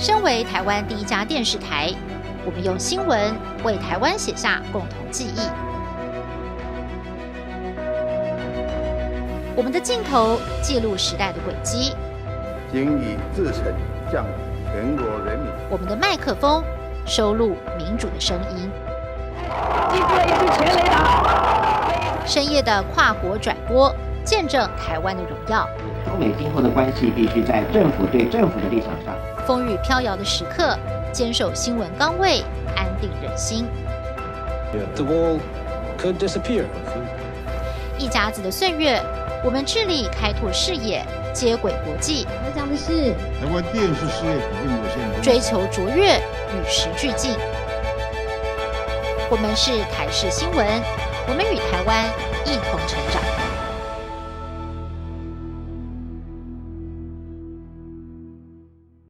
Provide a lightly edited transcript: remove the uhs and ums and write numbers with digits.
身為台灣第一家電視台，我們用新聞為台灣寫下共同記憶。我們的鏡頭記錄時代的軌跡，謹以至誠向全國人民。我們的麥克風收錄民主的聲音。深夜的跨國轉播，見證台灣的榮耀。中美今後的關係必須在政府對政府的立場上。風雨飄搖的時刻，堅守新聞崗位，安定人心。 The wall could disappear. 一甲子的歲月，我們致力開拓視野，接軌國際。我講的是台灣電視事業股份有限公司，追求卓越，與時俱進。我們是台視新聞，我們與台灣一同成長。